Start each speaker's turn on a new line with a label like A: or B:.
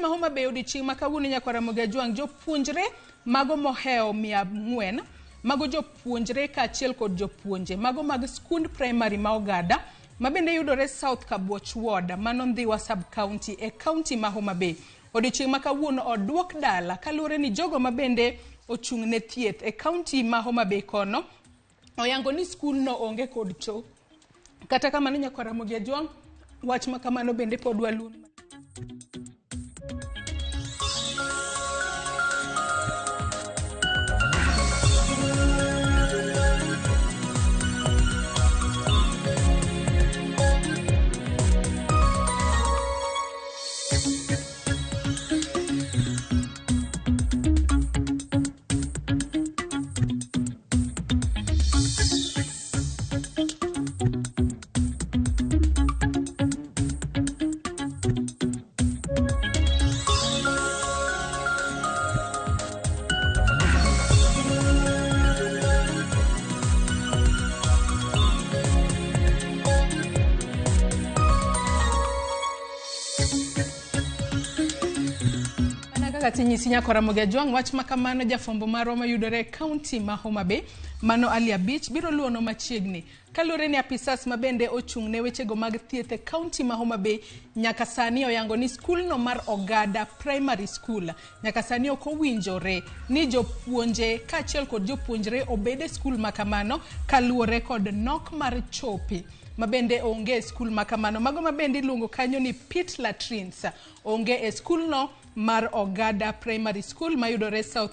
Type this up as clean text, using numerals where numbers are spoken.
A: ma Homa Bay odiochieng' ma kawuono nyakwar Ramogi Ajwang' jopuonjre mago mohewo 400 mago jopuonjre kaachiel kod jopuonje mago mag skund primary ma Ogada ma bende yudore South Kabuoch Ward mano Ndhiwa Sub County e kaunti ma Homa Bay. Odiochieng' ma kawuono oduok dala kaluwore ni jogo ma bende ochung' ne thieth e kaunti ma Homa Bay kono oyango ni skulno onge kod cho. Kata kamano nyakwar Ramogi Ajwang' wach ma kamano bende pod waluon. Mana kaka tinyisi nyako Ramogi Ajwang' wach ma kamano jafwambo marwa mayudore e kaunti ma Homa Bay mano Ali Abich biro luwono machiegni kaluwore ni apisas ma bende ochung' ne wechego mag thieth e kaunti ma Homa Bay nyaka sani oyango ni skulno mar Ogada Primary School nyaka sani ok owinjore ni jopuonje kaachiel kod jopuonjre obed e skul ma kamano kaluwore kod nok mar chope ma bende onge e skul ma kamano. Mago ma bende iluongo kanyo ni pit latrines onge e skulno mar Ogada Primary School mayudore South.